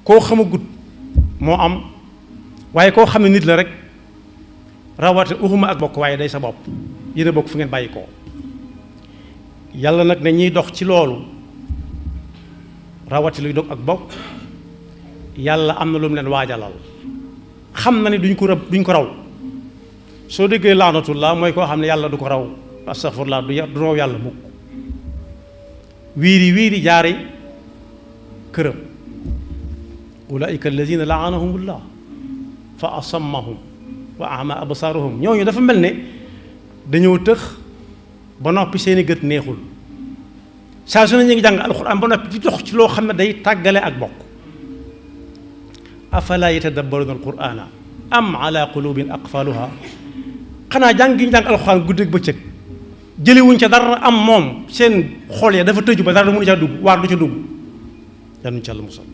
koo xamagut moo am waaye koo xam ne nit la rek rawate uxuma ak bokk waaye day sa bopp yéen a bokk fu ngeen bàyyi ko yàlla nag ne ñiy dox ci loolu rawate luy dog ak bokk yàlla am na lu mu leen waajalal xam na ni duñ ko raw soo déggee laanatullah mooy koo xam ne yàlla du ko raw astaghfirullah du raw yàlla mukk wiiri jaari këram ulaika alladina laanahumullah fa asammahum wa ama absaarahum ñooñu dafa mel ne dañoo tëx ba noppi seeni gët neexul saa su ne ñu ngi jàng alxuraan ba noppi di dox ci loo xam ne day tàggale ak bokk afala yatadabbaruna alqurana am ala qulubin aqfaluha xanaa jàng gi ñu jàng alxuraan guddeeg bëccëg jëliwuñ ca dara am moom seen xol ya dafa tëju ba dara du mënu ca dugg waar du ca dugg yanuñ ca la musal